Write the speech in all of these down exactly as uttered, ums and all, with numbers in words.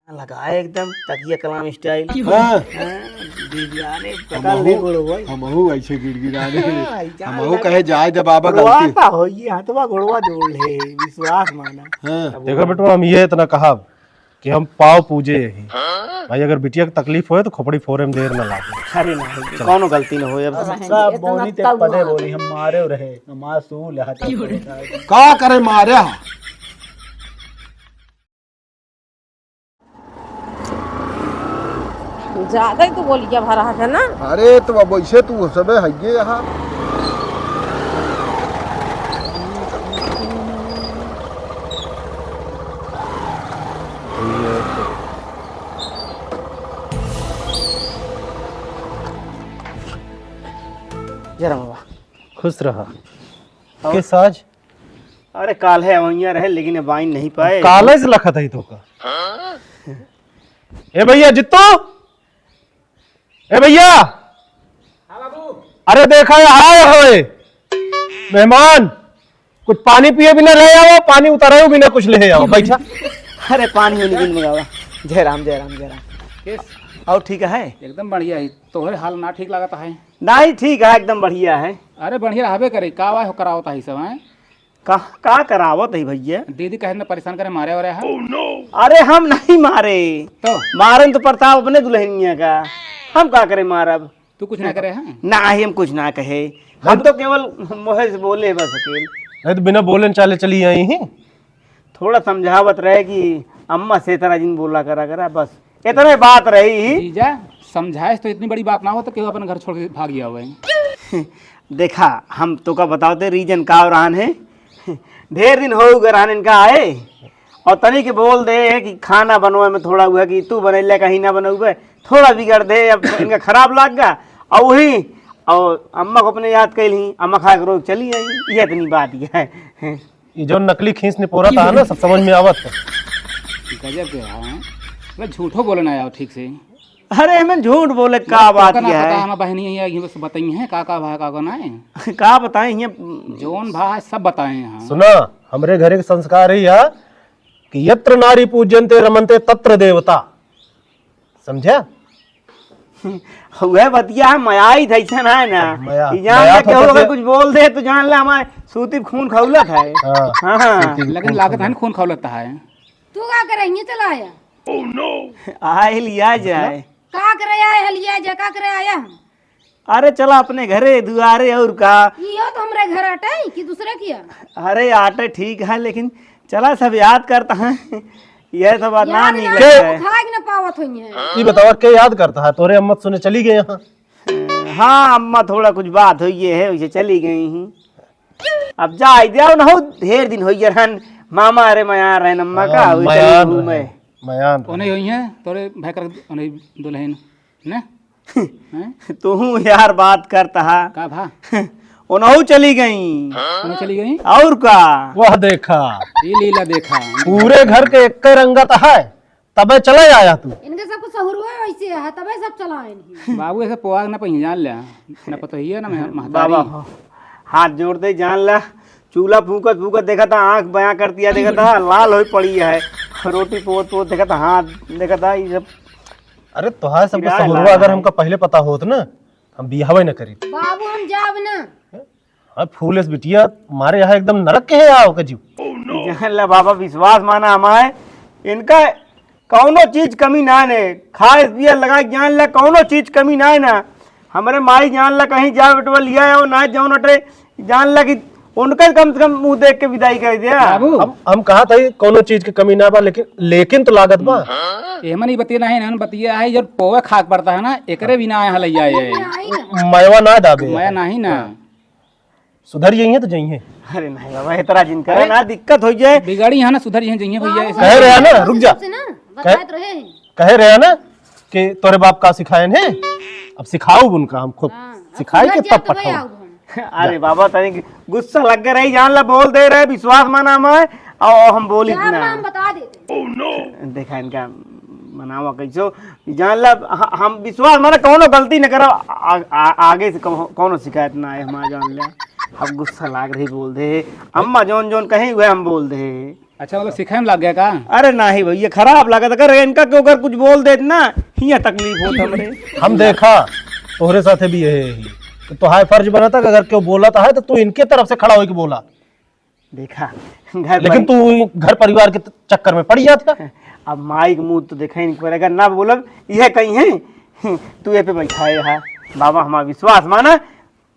लगाए एकदम तकिया कलाम style। हाँ। हाँ, गिड़गिड़ाने, हमहू, पकड़ ले गोड़वा। हमहू ऐसे गिड़गिड़ाने। हाँ, ऐसा हमहू लगा। कहे, "जाए दे बाबा, गोड़वा गलती।" का हो, ये हथवा गोड़वा जोड़ ले, विश्वास माना। हाँ। देखो बेटवा, हम ये इतना कहब कि हम पाँव पूजे यही। भाई, अगर बिटिया के तकलीफ होए तो खोपड़ी फोरे में देर न लागे। अरे नहीं, कौनो गलती न होए अब। रहने का दे, इतना बोनी ते तब पदे हुआ। बोली, हम मारे रहे, हम आज सूल हाथ का करे मारे हा। ज्यादा ही तू बोलिया भरा है ना। अरे तो अब वैसे तू सबे हइये यहाँ। जरा बाबा। खुश रहा। और? के साज? अरे काल है वहिया रहे लेकिन अब आइन नहीं पाए। काले से लखत है तो का? ए भैया जित्तो, ए भैया, हाँ बाबू। अरे देखा है, आए होए मेहमान, कुछ पानी पिए बिना ले आओ, पानी उतारे बिना कुछ ले आओ, बैठा। अरे पानी होने बिन मंगावा। जय राम, जय राम, जय राम। किस? और ठीक है? एकदम बढ़िया है। तोहरे हाल ना ठीक लागत है। नहीं, ठीक है, एकदम बढ़िया है। अरे बढ़िया रहबे करे, का वाह करावत है सब, हैं? का, का करावत है भैया? दीदी कहे न परेशान करे, मारे वारे है। अरे हम नहीं मारे। तो? मारन तो प्रताप अपने दुल्हनिया का, हम का करे मारब? तू कुछ ना करे है? ना ही हम कुछ ना कहे, हम तो केवल मोहे से बोले बस अकेल। नहीं तो बिना बोले चाले चली आई ही। थोड़ा समझावत रहे कि अम्मा से तरह जिन बोला करा करा, बस इतने बात रही ही। जीजा, समझाइस तो इतनी बड़ी बात ना हो तो केहू अपन घर छोड़ के भाग गया हुआ है। देखा, हम तो का बतावते reason का रहन है। ढेर दिन हो गए रहन इनका आए, और तनी के बोल दे कि खाना बनवे में थोड़ा हुआ कि तू बनैले कहीं ना बनौबे, थोड़ा बिगड़ दे, अब इनका खराब लाग गा। और वही, और अम्मा को अपने याद कैल ही, अम्मा खा के रोज चली आई, ये इतनी बात ही है। ये जो नकली खींच निपोरा था ना, सब समझ में आवत है। गजब के है, हैं? मैं झूठो बोले ना आओ ठीक से। अरे, हमें झूठ बोले, का बात तोका ना यह पता, है? हमार बहनी है, ये बस बताई हैं, का, का भा, का, का ना है। का बताएं, ये जौन भा है, सब बताए हैं। सुना, हमरे घरे के संस्कार ही है कि यत्र नारी पूज्यन्ते रमन्ते तत्र देवता। समझा? वह बतिया है, मया ही था, ऐसा ना है ना। मया, ई जान मया ले, तो केहू अगर कुछ बोल दे, तो जान ले, हमारे सूती खून खौलत है। हाँ, हाँ, हाँ। सूती लेकिन खून लागत है ना, खौलत। खून खौलत है। तू का करे, हियाँ चला आया? आए लिया जाए। का करे आए है, लिया जाए, का करे आया हम? अरे चला अपने घरे दुआरे, और का? इहो तो हमरे घर आटे कि दूसरे किया? अरे आटे ठीक है, लेकिन चला सब याद करता है। यह सब बात ना याद नहीं ना लगता है। खाए के ना पावत होइए। ई बतावा, के याद करता है? तोरे अम्मा सुने चली गए यहाँ। हाँ, अम्मा थोड़ा कुछ बात हुई है, वैसे चली गई ही। अब जाए दिया ना हो, ढेर दिन होइए रहन। मामा अरे मयान रहन, अम्मा का हाँ, हुई मयान चली घूमे। रहे, मयान रहे। ओने होई हैं, तोरे भाई कर ओने दुल्हन, ने? हैं? तू यार बात करता है। का भा? ओनहु चली गई। ओने चली गई? और का? वह देखा। ई लीला देखा। पूरे घर के एक रंगत है। तबे चले आया तू। इनके सब कुछ सहुरुए वैसे है, तबे सब चला इनकी। बाबू ऐसे पोआग ना पहिए जान ले, ना पतोहिया ना मह-, महतारी। बाबा हो, हाथ जोड़ दे जान ला, चूल्हा फूकत फूकत देखा था, आँख बयां कर दिया देखा था, लाल होई पड़ी है, रोटी पोत पोत देखा था, हाथ देखा था, ये सब अरे तोहार सब गिरा सहुरुआ अगर है। हमका पहले पता होत ना, हम बियाहवे न करी। बाबू हम जाब ना। हाँ, फूलेस बिटिया, मारे यहाँ एकदम नरक के है आओ का जीव। जान ला बाबा, विश्वास माना हमारे, इनका कौनो चीज कमी ना ने, खाए पिए लगा के जान ला, कौनो चीज कमी ना है ना। हमरे माई जान ला, कहीं जा बेटवा लिया आओ ना, जौन अटे जान ला कि उनका कम से कम मुंह देख के विदाई कर दिया। बाबू। हम, हम कहा था ये कौनो चीज की कमी ना बा, लेकिन, लेकिन तो लागत बा। एमन ई बतिया नहीं, इन्हन बतिया है, जो पोवे खाक पड़ता है ना, एकरे बिना यहाँ लैया है। मयवा ना दाबे। मया नहीं ना। सुधर जाइए तो जाइए। अरे नहीं बाबा, इतना जिन करे अरे, ना, दिक्कत हो जाए। बिगाड़ी है ना, सुधर जाइए, जाइए भैया, ऐसे कह रहे हैं ना, रुक जा। से ना, कह, बताए तो रहे हैं। कह रहे हैं ना कि तोरे बाप का सिखाए हैं, अब सिखाओ उनका, हम खुद हाँ, अब सिखाए सुधर के जाए तब तो भाई पठाओ। आओ हम। अरे जा। बाबा, तनी गुस्सा लग गए रही, जान ला, बोल दे रहे, विश्वास माना मैं, और हम बोली जा ना। हम बता देते। देखा इनका मनावा कैसो, जान ला, ह-, हम विश्वास माना, कौनो गलती न करब, आ-, आ-, आगे से कौनो, कौनो शिकायत ना आए हमारा, जान ला। अब गुस्सा लाग रही, बोल दे, अम्मा जौन जौन कहीं, वह हम बोल दे। अच्छा, मतलब सीखे में लग गया का? अरे नाही भइया, खराब लागत। अगर इनका क्यों, अगर कुछ बोल देत ना, हियाँ तकलीफ होत हमरे। हम देखा, तोहरे साथे भी यही है। तो तोहार फर्ज बनता कि अगर क्यों बोलत है तो तू इनके तरफ से खड़ा होके बोला। देखा, घर लेकिन परि- तू घर परिवार के चक्कर में पड़ जात का। अब माई के मुंह तो देखा ही नहीं पड़ेगा, ना बोलब, यह कहीं है। तू ये पे बैठा है, बाबा हमारा विश्वास माना,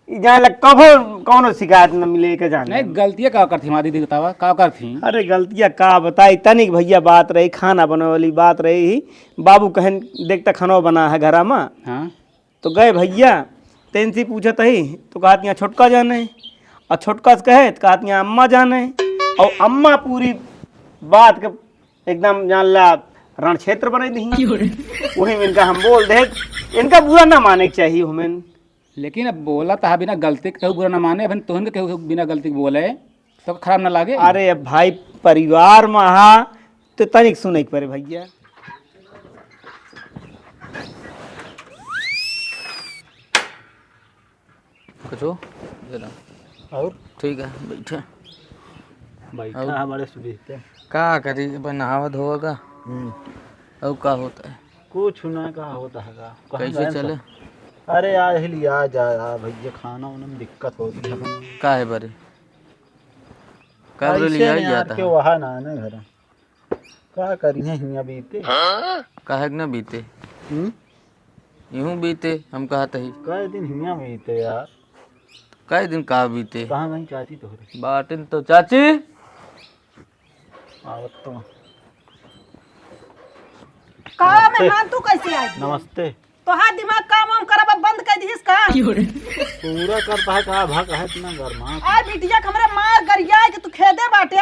ई जान लग कभो कौनो शिकायत न मिले के जाने। नहीं, गलतियाँ का करती हमारी दीदी, बतावा, का करती? अरे, गलतियाँ का बताई, तनिक भइया बात रही, खाना बनावे वाली बात रही। बाबू कहन, "देख त खाना बना है घरा में।" हाँ। तो गए भइया, तेनसी पूछत ही, तो कहत, "यहाँ छोटका जाने।" और छोटका से कहे, तो कहत, "यहाँ अम्मा जाने।" और अम्मा पूरी बात के एकदम जान ला रण क्षेत्र बनाई दी। वही में इनका हम बोल दे, इनका बुरा ना माने के चाहिए हमें। लेकिन अब बोला तो बिना गलती के केहू बुरा ना माने, अब तोहन के केहू बिना गलती के बोले तो खराब ना लागे। अरे अब भाई, परिवार में हा तो तनिक सुने के पड़े भइया। कुछो? जरा। और? ठीक है, बैठे। बैठा और? है बड़े सुबह से। का करी, अपन नहावत होगा। हम्म। और का होता है? कुछ ना, का होता है का? कहाँ कैसे गए चले? सब? अरे यार, यही लिया जा यार भइया, खाना उना में दिक्कत होती है। का है बरे? का बरे कैसे लिया नहीं ही यार, जाता के है? वहाँ ना, ना घर। का करिहे हियाँ बीते? काहे के ना बीते? हम्म? यूं बीते, हम कहत ही। कई दिन हियाँ बीते यार। कई दिन का बीते? कहाँ गई चाची तोहरे? बाटिन तो चाची। आवत तो। का नमस्ते। मेहमान तू कैसे आई? नमस्ते। तोहार दिमाग काम वाम करब अब बंद कर दिहिस का? पूरा करता है का भा, काहे इतना गरमा? आ बिटिया के हमरा मार गरिया के तू खेदे बाटे,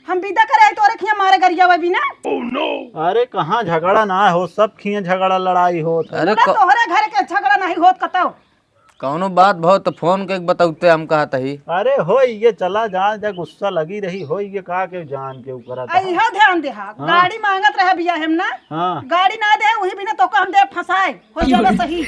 हम विदा करे आई तोरे खिया मारे गरिया वे बिना। अरे कहाँ झगड़ा ना हो, सब खिया झगड़ा लड़ाई होत है। अरे ना क- तोहरे घर के झगड़ा नहीं होत कतौ। कौनो बात बहुत तो फोन के बतौते हम कहत ही। अरे होई गे चला जा, जा गुस्सा लगी रही, होई गे का के जान के उ करत आ है। इहो ध्यान दे हा, हाँ। गाड़ी मांगत रहे बियाहे में ना। हाँ। गाड़ी ना दे, वही बिना तोका हम दे फंसाए, हो जावे सही।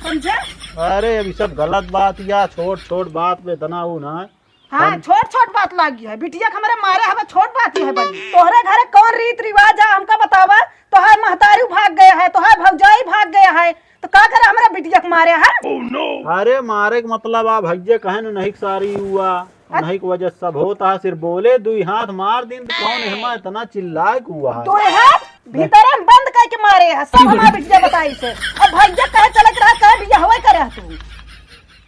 समझे? अरे अब ई सब गलत बात या छोट छोट बात पे इतना उ ना। हाँ, हम छोट छोट बात लागी है। बिटिया के हमरे मारे हवे छोट बात ही है बड़ी। तोहरे घरे कौन रीत रिवाज है हमका बतावा? तोहार महतारी भाग गया है, तोहार भौजाई भाग गया है, तो का करे हमरा बिटिया के मारे है? अरे मारे के मतलब आ भैया कहे न नहीं सारी हुआ, अच्छा। नहीं के वजह से सब होता है, सिर्फ बोले दुई हाथ मार दिन तो कौन एहमा इतना चिल्लाए के हुआ है? दुई हाथ भीतर में बंद करके मारे है, सब हमार बिटिया बताई से। अब भैया कहे चले के रहा, कहे बियाहवे करे है तू।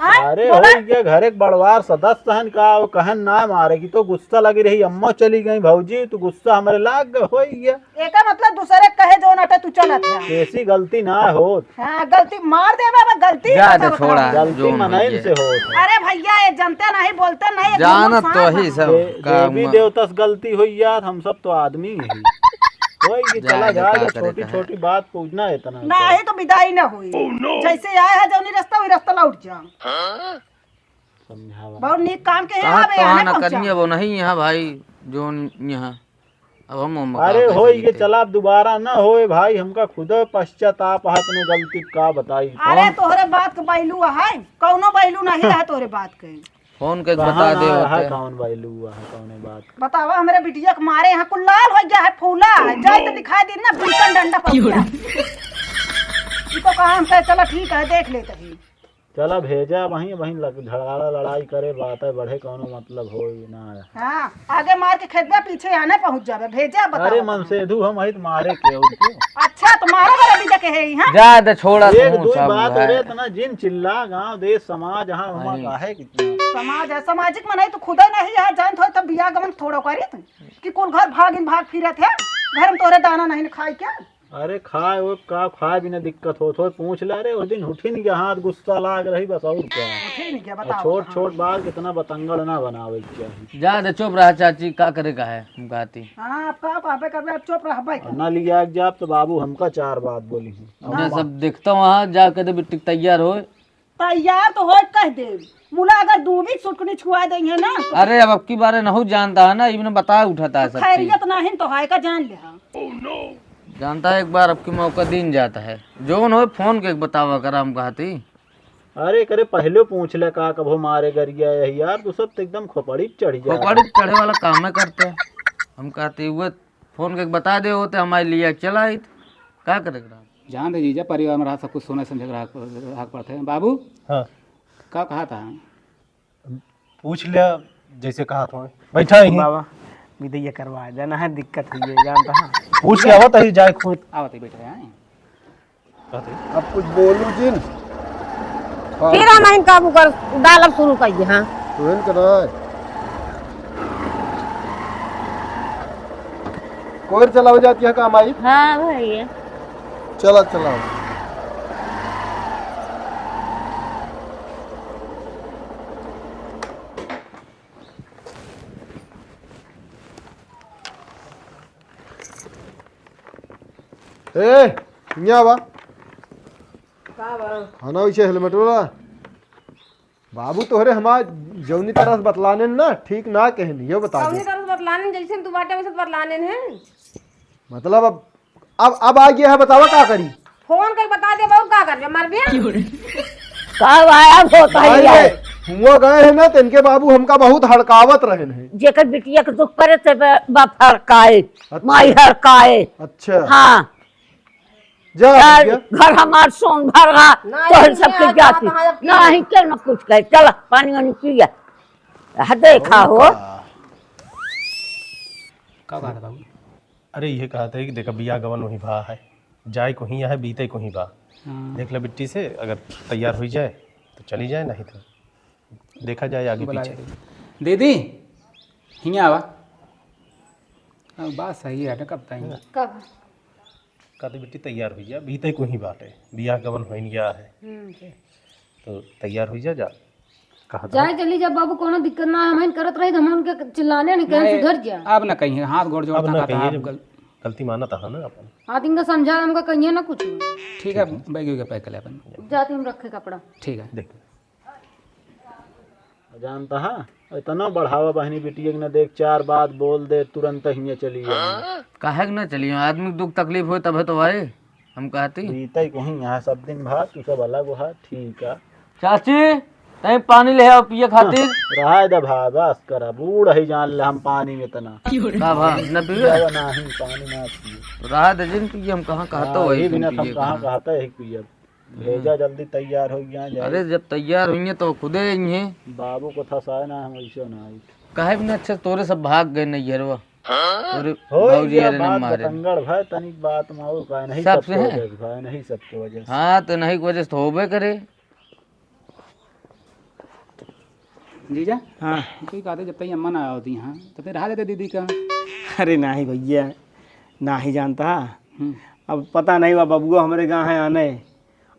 हाँ, अरे बोला। हो गया, घर एक बड़वार सदस्य हन का, वो कहन ना मारे की तो गुस्सा लगी रही, अम्मा चली गई भौजी, तो गुस्सा हमरे लाग गए, हो गया। एका मतलब दूसरे कहे जो ना तू चलत है। कैसी गलती ना होत। हाँ, गलती मार देबे, अब गलती जा दे, छोड़ा, गलती जो मनइन से होत है। अरे भैया, ये जनते नहीं, बोलते नहीं, ये जानत तो ही सब दे-, काम देवी देवता से गलती होई यार, हम सब तो आदमी ही। कोई भी चला जाए, छोटी छोटी बात पूछना है इतना। नहीं तो विदाई ना हुई। जैसे आए है जौनी रास्ता, वही रास्ता लौट जा। समझावा। बहुत नीक काम के है, कहा आवे, तो आने ना पहुंचा। करनी है, वो नहीं यहाँ भाई, जो यहाँ, अब हम, हम अरे होई ये चला, अब दोबारा ना होए भाई, हमका खुद पश्चाताप है अपने गलती का बताई। अरे कौन? तोहरे बात के बैलू है, कौनो बैलू नहीं है तोहरे बात के। फोन के कहाँ बता ना दे है, होते। कौन बैलू है, कौने बात? बतावा, हमरे बिटिया के मारे यहाँ कुल लाल हो गया है, फूला है, जाए तो दिखा दी ना, बीसन डंडा पकड़ा। इको कहा हम कहे, चला ठीक है, देख लेते ही। चला भेजा, वहीं, वहीं लग-, झगड़ा लड़ाई करे, बातें बढ़े, कौनो मतलब होई ना। हाँ, आगे मार के खेदबे, पीछे आने पहुँच जाबे, भेजा, बतावा। अरे मनसेधु हम अहित मारे के, और के? अच्छा, तो मारो बड़ा भी देखे है, हाँ? जा दे, छोड़ा एक तू दू सब बात है। अरे इतना जिन चिल्ला, गांव, देश, समाज, हाँ, वहाँ नहीं। काहे कितना? समाज है, सामाजिक में नहीं तो खुदे नहीं है, जानत हो तब बिया गमन थोड़ो करी तू, कि कुल घर भागिन भाग फिरत है, घर में तोरे दाना नहीं खाए क्या? अरे खाए वो का, खाए बिना दिक्कत होत हो, पूछ ले। अरे उस दिन उठी नहीं गया, हाथ गुस्सा लाग रही बस, और क्या। उठी नहीं गया, और बताओ। छोट छोट बात कितना बतंगड़ ना बनावे के चाही। जा दे, चुप रहा चाची, का करे का है, हम कहती। हाँ, अब का पापे करबे, अब चुप रहबे और कर। ना लिया के जाब तो बाबू हमका चार बात बोली हैं। अपने सब देखता वहाँ जा के दे बिट्टी तैयार हो। तैयार तो होए कह दे, मुला अगर दू भी सुटकनी छुआ देंगे ना तो अरे अब, अब की बारे नहु जानता है ना, इबने बताए उठाता है तो सब चीज। खैरियत नहीं तो है का जान ले हाँ। जानता है, एक बार अब की मौका दीन जाता है, जोन होए फोन के बतावा करा, हम कहती। अरे करे पहले पूछ ले का कभो मारे गरिया यही यार, तू सब तो एकदम खोपड़ी चढ़ जा। खोपड़ी चढ़े वाला काम है करते हैं। हम कहते हुए फोन करके बता दे होते, हमारे लिए चला आई। का करे के रहा? जान दे जीजा, परिवार में रहा, सब कुछ सोना समझे के रहा, रहा पड़ते हैं। बाबू, हाँ। का कहा था? पूछ लिया, जैसे कहा था। बैठा ही। बाबा, विदैया करवा देना है, दिक्कत हुई है, जानता है। पूछ लिया, आवत ही जाए खुद। आवत ही बैठे हैं। अब कुछ बोलू जिन। फिर हम इन काबू कर डालब शुरू करिए, हाँ। तुरंत कराए। कोई चलाओ जाती है काम आई? हाँ, भैया। चला, चलाओ। ए, हियाँ बा। का बा? हाँ ना, वैसे हेलमेट वाला। बाबू तोहरे हमार जौनी तरह से बतलाने न ना, ठीक ना कहन, यो बता दे। कौनी तरह से बतलाने, जैसे तू बाटे वैसे तो बतलाने हैं। मतलब अब, अब, अब आ गया है, बतावा का करी? फोन कर बता दे, बाबू का करबे, मरबे? का भाई, अब होता ही अरे, है। हुआ गए हैं ना, तो इनके बाबू हमका बहुत हड़कावत रहन हैं। जेकर बिटिया के दुख परे से ब-, बाप हड़काए, अच्छा। माई हड़काए। अच्छा। हाँ। जा, चल, भैया। घर हमार सोन भर रहा, नहीं, तोहर नहीं, सबके आज जाती। कहाँ, कहाँ, अब की? नहीं, क्यों ना कुछ कहे, चल, पानी वानी पी ले। हाँ, देखा हो। का बात है बाबू? अरे, ये कहत है कि देखा, बियाह गवन वहीं भा है, जाए को ही है, बीते को ही बा। हाँ। देख ले बिट्टी से, अगर तैयार हुई जाए, तो चली जाए, नहीं तो देखा जाए आगे बुला पीछे। ले। दीदी, हियाँ आवा। अब बात सही है, कब तक? कब? कहते, "बिट्टी, तैयार हुई जा, बीते को ही बाटे, बियाह गवन होइन गया है।" हम्म। तो तैयार हुई जा, जा, कहा था। जाए चली जा बाबू, कोनो दिक्कत ना, हम करत रही, हम उनके चिल्लाने नहीं, कहे नहीं, सुधर जा। अब ना कहिए, हाथ गोड़ जोड़ता अब ना कहता, कहिए, आप गल- गलती मानत है ना अपन। हाँ, तो इनका समझा, हमका कहिए ना कुछ। ठीक है, ठीक है। बैग वैग पैक कर ले अपन। जाती हम रखे कपड़ा। ठीक है। देख। जानता है, इतना बढ़ावा बहनी बिटिया के ना देख, चार बात बोल दे, तुरंत हियाँ चली जाए। काहे के ना चलियो? आदमी के दुख तकलीफ होए तबे तो आए। हम कहती। बीते कहीं यहाँ सब दिन भा, तू सब अलग हो, ठीक है। चाची, तहीं पानी ले आओ पिए खातिर। रहा दे भा, बस करा, बूढ़ ही जान ले हम पानी में इतना। का भा, न पीबे? पिए नहीं, पानी ना पिए। रहा दे जिन पिए, हम कहाँ कहता हाँ, वही ये बिना तुम हम पिए कहाँ कहाँ। कहता है पिए। भेजा जल्दी तैयार हो गया जाए। अरे जब तैयार हुई हैं तो खुदे आई हैं। बाबू को फंसाए ना हम ऐसे ना आई। काहे भी ना अच्छा तोरे सब भाग गए नैहरवा। तोरे हो भौजी गया अरे ना बात मारे। बतंगड़ भाई तनिक बात में और का नहीं सबसे सबके है? वजह से भाई नहीं सबके वजह से। हाँ तो नहीं की वजह से तो होबे करे। जीजा, हाँ। कोई कहते जब तक अम्मा ना आवती हैं, तब तक रहा देते दीदी का। अरे नाही भैया, नाही जानता। हम्म। अब पता नहीं बा बबुआ हमरे गाँव है आने।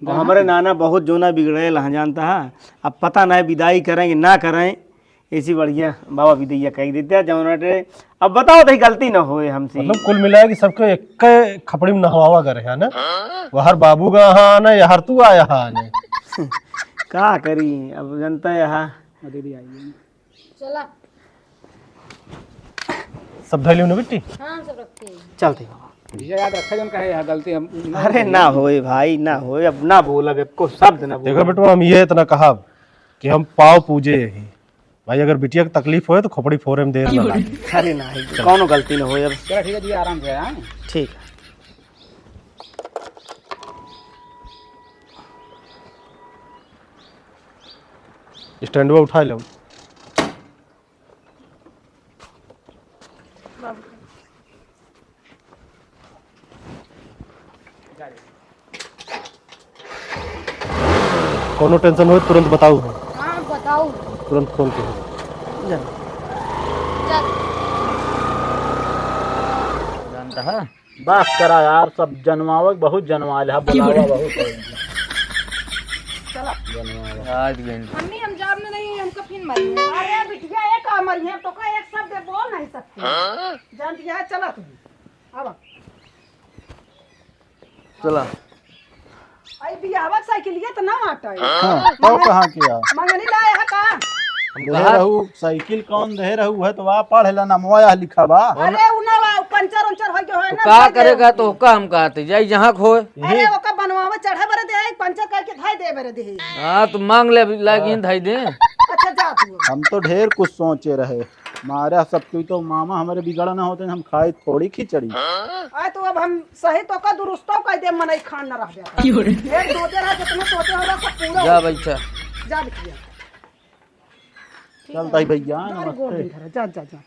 और गाँव हमरे है? नाना बहुत जोना बिगड़ेल हैं जानता है। अब पता नहीं विदाई करें कि ना करें, इसी बढ़िया बाबा विदैया कह देते हैं जौन रे। अब बताओ तो गलती ना होए हमसे। मतलब कुल मिला कि सबके एक खपड़ी में नहवावा करे है ना? वहर बाबू का यहाँ आने, यहर तू आया है आने। का करी, अब जनता यहाँ। दीदी आई है। चला। सब धैली ना बिट्टी? हाँ, सब रखते हैं। चलते बाबा। भैया याद रखे जन कहे यहाँ गलती हम अरे ना होए भाई, ना होए, अब ना बोलब, एको शब्द ना देखो बोलब। बेटवा, हम ये इतना कहब कि हम पाँव पूजे यही। भाई अगर बिटिया के तकलीफ होए तो खोपड़ी फोरे में देर ना लागे। अरे ना, कौनो गलती ना होए अब। चला ठीक है जी, आराम से, हाँ? ठीक है। स्टैंडवा उठा लो। कोनो टेंशन होए तुरंत बताऊ। हाँ, बताऊ। तुरंत फोन करो। चल। जानता है? बस करा यार, सब जनवावे, बहुत जनवा ले, बुलावा बहुत है। चला। जनवावा। आज गए। मम्मी, हम जाब में नहीं, हमको फिर मरी है। अरे बिटिया, एक आ मरी है, तो का एक शब्द बोल नहीं सकते। हाँ? जानती है, चला तू। अब चला। आई बियाहवा के साइकिलिया तो ना आटा है। हाँ, तो कहाँ के आ? मंगनी लाए है का? हम दे कहा रहू, साइकिल कौन दे रहू है तो वहाँ पढ़ ला, नमवा यहाँ लिखा बा। अरे उ ना बा, पंचर उंचर हो गयो है तो ना, का दे दे। करेगा तो का हम कहते, जाई जहाँ खोए। अरे ओका बनवावे चढ़े बरे दे, पंचर करके धाई दे बरे दे। हाँ, तो मांग ले, अभी लागिन धाई दे। अच्छा, जा तू। हम तो ढेर कुछ सोचे रहे। मारा सब कोई तो मामा हमरे बिगड़ा ना होते, हम खाए थोड़ी खिचड़ी। अरे तो अब हम सही तो का दुरुस्तो कह दे, मनई खान न रह जाता। एक सोचे रहा, जितना सोचे हो रहा, सब पूरा जा हो। बैठा। जा बिटिया। चल ताई भैया, जा रे, गोड़ नमस्ते। धरा, जा, जा, जा।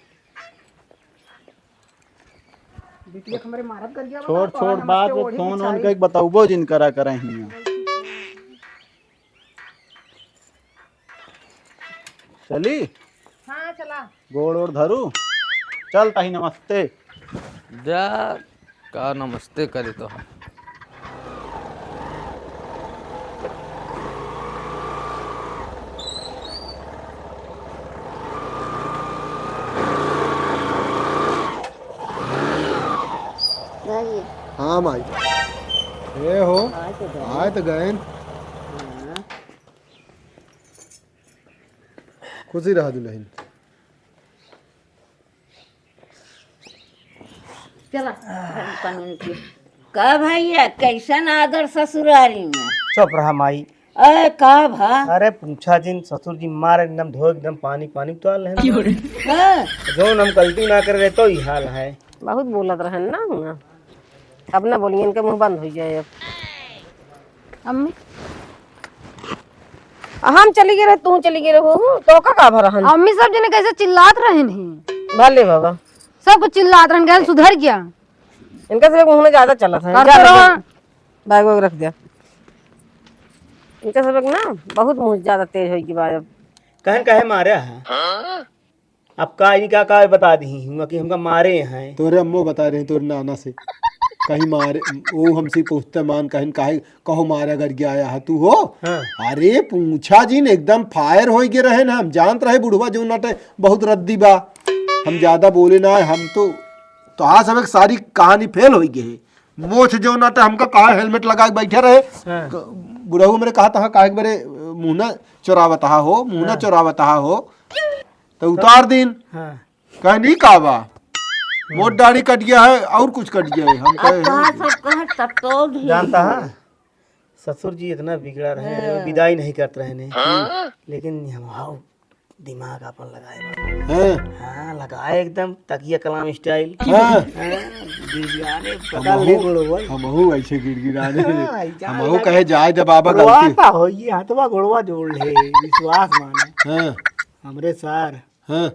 बिटिया के हमरे मारत गरिया छोड़, बा, छोड़ नमस्ते बात, ओढ़ी फोन वोन बिछाई। कइके बतउबो जिन करा करे हियाँ। चली? हाँ, चला। गोड़ ओड़ धरू। चल ताही, नमस्ते। जा, का नमस्ते करे तो हम। हाँ माई। ए हो, आए तो गए। आए तो गए। हाँ। खुशी रहा दुल्हन। चला, पानी उनी पी। का भैया, कैसन आदर ससुरारी में? चुप रहा माई। अरे का भा? अरे पूछा जिन, ससुर जी मार एकदम ढो, एकदम पानी पानी उतार लेहन। हाँ। जौन हम गलती ना करे रहे तो ई हाल है। बहुत बोलत रहन ना हुआ। अब ना बोलिए, इनके मुंह बंद हो जाए अब। अम्मी। हम चली गए रहे, तू चली गए रहे, हो, तो का का भरहन? अम्मी सब जने कैसे चिल्लात रहन ही। भले बाबा। सब कुछ चिल्लात रहन, गैल सुधर गया। इनका सब मुंह में ज्यादा चलत है। करते जा, रहो। जा, बैग वैग रख दिया। इनका सब एक ना बहुत मुंह ज्यादा तेज होई की बात अब। कहन काहे मारे है? अब का इनका का बता दी हुआ कि हमका मारे हैं। तोरे अम्मो बता रहे हैं, तोरे नाना से। कहीं मारे, वो हमसे पूछते मान कहन काहे, कहो मारे अगर गया है तू हो? हाँ। अरे पूछा जिन, एकदम फायर होई के रहे ना, हम जानत रहे बुढ़वा जो नटे बहुत रद्दी बा। हम ज्यादा बोले ना, हम तो, तो आज सब एक सारी कहानी फेल होई गए है। मोछ जो ना त हमका कहा हेलमेट लगा के बैठे रहे। हाँ। क-, बुढ़ऊ मेरे कहा था काहे के मेरे मुंह ना चोरावत हा हो, मुंह ना हाँ। चोरावत हा हो, तो उतार दीन। हाँ। कहे नहीं का बा, मोट दाढ़ी कट गया है और कुछ कट गया है। हम अब कहे कहाँ सब कहे तब तो भी जानता है, ससुर जी इतना बिगड़ा रहे हैं, हाँ। विदाई नहीं करते रहे ने। हाँ। लेकिन हम हाउ दिमाग अपन लगाए बा। हैं? हाँ, लगाए एकदम तकिया कलाम स्टाइल। हैं? हाँ, गिड़गिड़ाने पकड़ ले गोड़वा। हमहू ऐसे गिड़गिड़ाने। हाँ, ऐसा हमहू लगा। कहे जाए जब बाबा गोड़वा गलती। का हो, ये हथवा गोड़वा जोड़ ले, विश्वास माने। हैं? हमरे सार। हैं?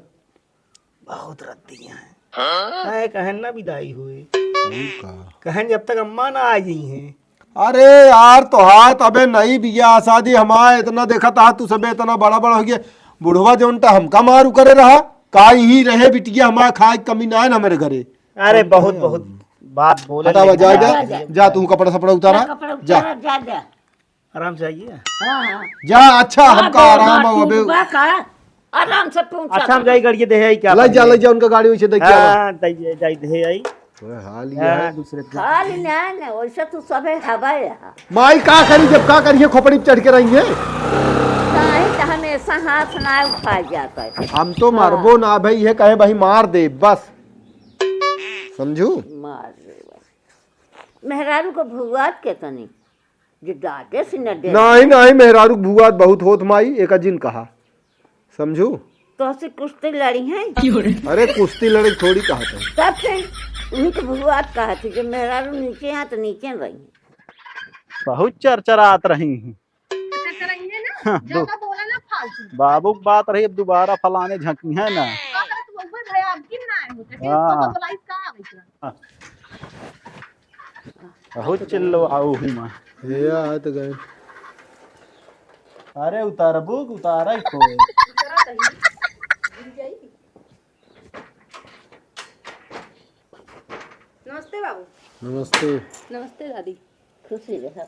बहुत रद्दी हैं। हाँ? कहे, कहन ना विदाई हुई। का? कहन जब तक अम्मा ना आ गई हैं। अरे यार, तोहार तबे नई बियाह शादी, हमार इतना देखत हा, तू सबे इतना बड़ा बड़ा हो गया। बुढ़वा जौन टा हमका मारू करे रहा, का यहीं रहे बिटिया, हमार खाए के कमी ना है ना हमरे घरे। अरे बहुत, बहुत बात बोले हटावा, लेकिन जा, जा, जा। जा, तू कपड़ा सपड़ा उतारा, जा, कपड़ा जा। उतारा, जा, जा। आराम से आइए। हाँ, हाँ। जा, अच्छा, हाँ, हमका आराम है, अबे। का? आराम से पहुंचा अच्छा, हम दे। जाई गाड़ी दे आई क्या ले जा, ले जा, उनका गाड़ी वैसे देख के आवा। हाँ, दे, दे, दे, दे आई। ओए, हाल ये हाँ। है, दूसरे पे। हाल ना, ना, वैसे तू सबे हवा है। माई का करी, जब का करिए, खोपड़ी पे चढ़ के रही है। काहे तो हमेशा हाथ ना उठाए जाता है। हम तो हाँ। मरबो ना भाई, ये कहे भाई मार दे, बस। समझू? मार दे बस। मेहरारू को भुआत के तनी। जे डांटे से न डरे। नाही, नाही, मेहरारू के भुआत बहुत होत माई, एका जिन कहा। समझू? तोहसे कुश्ती लड़ी हैं? अरे, कुश्ती लड़े थोड़ी कहत है। तब फिर उन्हीं के भुआत कहत है, जो मेहरारू नीचे हैं तो नीचे रही। बहुत चरचरात रही हैं। अच्छा, चलेंगे ना? हाँ, ज्यादा दो- बोला ना फालतू। बाबू की बात रही, अब दोबारा फलाने झंकी है ना। का करत हुआ, भाई, आपकी ना आए होते, फिर हाँ। तो बुलाई का आवे इतना? हाँ। बहुत चिल्लो आओ ही माँ। ये आ तो गए। अरे उतारबू, उतारा ही कोई। नमस्ते बाबू। नमस्ते। नमस्ते दादी। खुशी रह।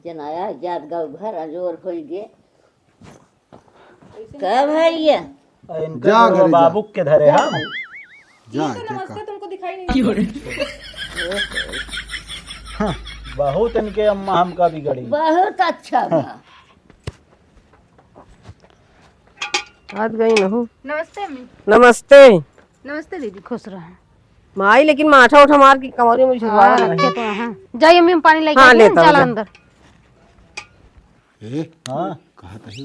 जनाया जात गाँव घर अजोर होई गे। का भैया? इनका जा घरे जा। बाबू के धरे हम। जा, ये तो क्या नमस्ते कहा? तुमको दिखाई नहीं दिया। हाँ, बहुत इनके अम्मा हमका बिगड़ी। बहुत अच्छा बा। आज गई न हूँ। नमस्ते अम्मी। नमस्ते। नमस्ते दीदी, खुश रहे। माई, लेकिन माठा उठा मार के कमरिया में झुकवा हाँ, रहे। रखे तो हैं। जाइए अम्मी, हम पानी लेके हाँ, आती हूँ, लेता चला जा। अंदर। ए, हाँ। कहा तही,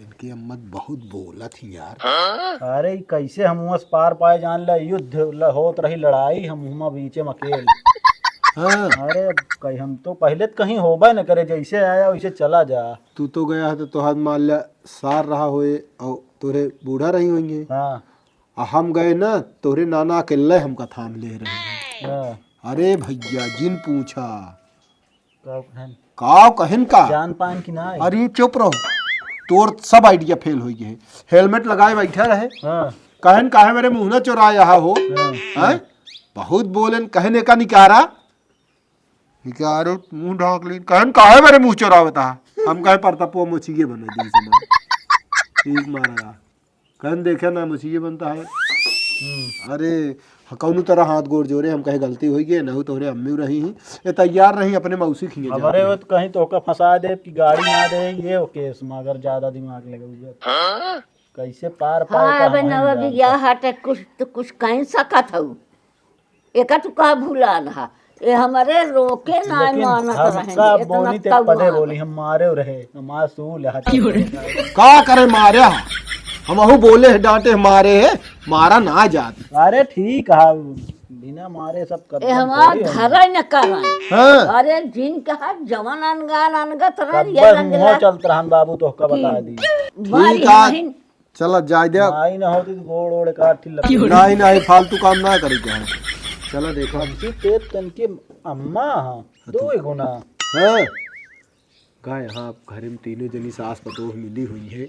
इन के अम्मा बहुत बोलत ही यार। अरे, ई कैसे हम हुआं से पार पाए, जान ले, युद्ध ल-, होत रही, लड़ाई, हम हुआं बीचे में अकेल। हाँ। अरे, कहीं हम तो पहिले तो कहीं होबे न करे, जैसे आया वैसे चला जा। तू तो गया है तो तोहार मान लिया सार रहा होए और तोरे बूढ़ा रही होइहैं। हाँ। आ हम गए ना, तोरे नाना अकेले हमका थाम ले रहे हैं। हाँ। अरे भैया, जिन पूछा। का कहन? का कहन का? जान पान कि ना? अरे चुप रहो, तोर सब idea fail होइ गए। Helmet लगाए बैठा रहे। हाँ। कहन काहे मेरे मुँह ना चोराया हो? हाँ। हैं? बहुत बोलेन, कहन एका निकारा। निकारो, मुँह ढाँक लेन। कहन काहे मेरे मुँह चोरावता है? हम कहे परतपुआ मोचिए बने दिन से ना। ठीक मारा। कहन देखे ना मोचिए बनता है। हम्म। अरे, ह-, कौनो तरह हाथ गोड़ जोड़े, हम कहे गलती होइ गई, नहु तोहरे अम्मी रही ही। ए, तैयार रही अपने मौसी खिए जा। हमरे वो तो कहीं तोहका फंसा दे कि गाड़ी ना दे, ये हो केस में अगर ज्यादा दिमाग लगे हुए तो। कैसे पार पाए हाँ, का अबे हमारे नवा जान बियाह का। हटे, कुछ तो कुछ कहीं सकत हऊ। एका तू का भुलान हा? ए हमरे रोके नाय लेकिन मानत हमका रहन। एतना बोली ते तब पदे मानत। बोली, हम मारे रहे, हमार सूल है। का करे मारे हा? हमहू बोले है, डांटे है, मारे है, मारा ना जात। अरे ठीक है, बिना मारे सब कर ए हमार थोड़ी है। धरे न करन। हाँ। अरे जिन कहा जवन अनगान अनगत रह तब ये बस रंगला। मुँह चलत रहन बाबू, तोहका बता दी। मारी ठीक है। नहीं। चला, जाए दे। माई ना होती तो गोड़ ओड़ काट ही लगती। नहीं, नहीं, फालतू काम ना करी के है। चला, देखा। हमसे तेज तन के अम्मा हाँ, दो ही गुना। हाँ। गाय, हाँ, घरे में तीनों जनी सास पतोह मिली हुई है।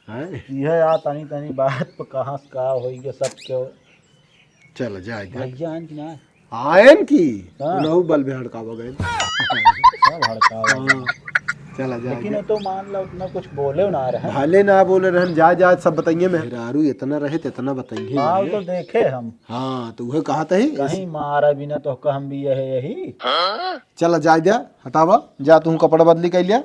हैं? यह आ तनी तनी बात पर कहाँ से का होई के सब क्यों? चला, जाए दे। भैया आन कि ना? आयन की? हाँ। उनहु बल में हड़कावा गए। सब हड़कावा हाँ। गए। चला जाए लेकिन दे। वो तो मान ला उतना कुछ बोले ना रहे। भले ना बोले रहन, जाए, जाए, सब बताइए मैं। मेहरारू इतना रहे, तो इतना बताइए हाँ, वो मैं। तो देखे हम। हाँ, तो वह कहा तही। कहीं मारा बिना तो हम भी यही, यही। चला जाए दे, हटावा, जा तू कपड़ा बदली कर लिया।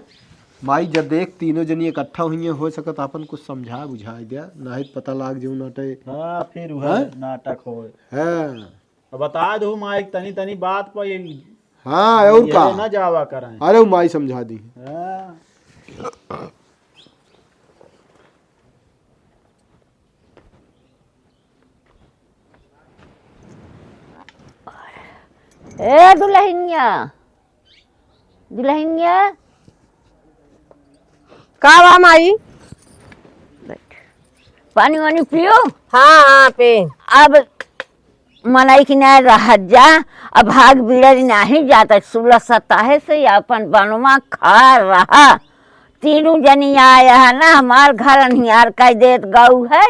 माई जब देख तीनों जनी इकट्ठा हुई हैं, हो सकत आपन कुछ समझा बुझाए दे, नाहीं तो पता लाग जाऊ नाटे। हाँ, फिर वह हैं? नाटक होए। हाँ। अब बता दो माई, तनी तनी बात पर ये हाँ, और ये का? ना जावा कराएं। अरे, वो माई समझा दी। हाँ। ए दुल्हनिया, दुल्हनिया। का बा माई? बैठ। पानी वानी पियो। हाँ, हाँ, पे। अब मनई की ना रहत जा, अब भाग बिड़र नाही जात, सुलह सताहे से अपन बनवा खा रहा। तीनों जनी आया है ना, हमार घर अनिहार कर देत गऊ है।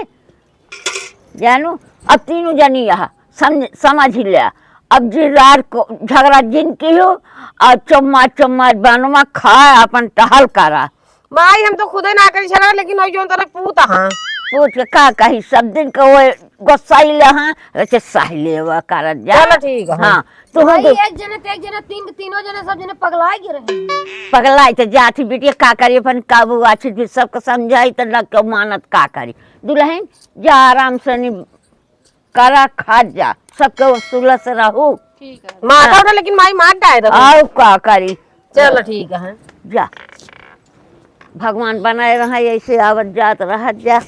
जानू, अब तीनों जनी यहाँ समझ, समझ लिया। अब जिन रात को झगड़ा जिन किहू, और चम्मा चम्मा बनवा खा, अपन टहल करा। माई, हम तो खुदे ना करी झगड़ा, लेकिन वही जौन तरह पूत हाँ। पूत के का कही, सब दिन के वो गोसाई ले हाँ, वैसे सह लेवा करत जा। चलो ठीक है। हाँ, तू भाई, दो एक जने ते एक जने, तीन, तीनों जने, सब जने पगलाए गिरे हैं। पगलाए तो जात ही बिटिया, का करी, अपन काबू आछी भी सबके समझाई तो न क्यों मानत, का करी। दुल्हन जा आराम से नी करा, खा जा, सबके वसूल से रहू। ठीक है। माता उठा, लेकिन माई मार डाए रहो। आओ का करी। चलो ठीक है। जा, भगवान बनाए रहा, ऐसे आवत जात रहत जा।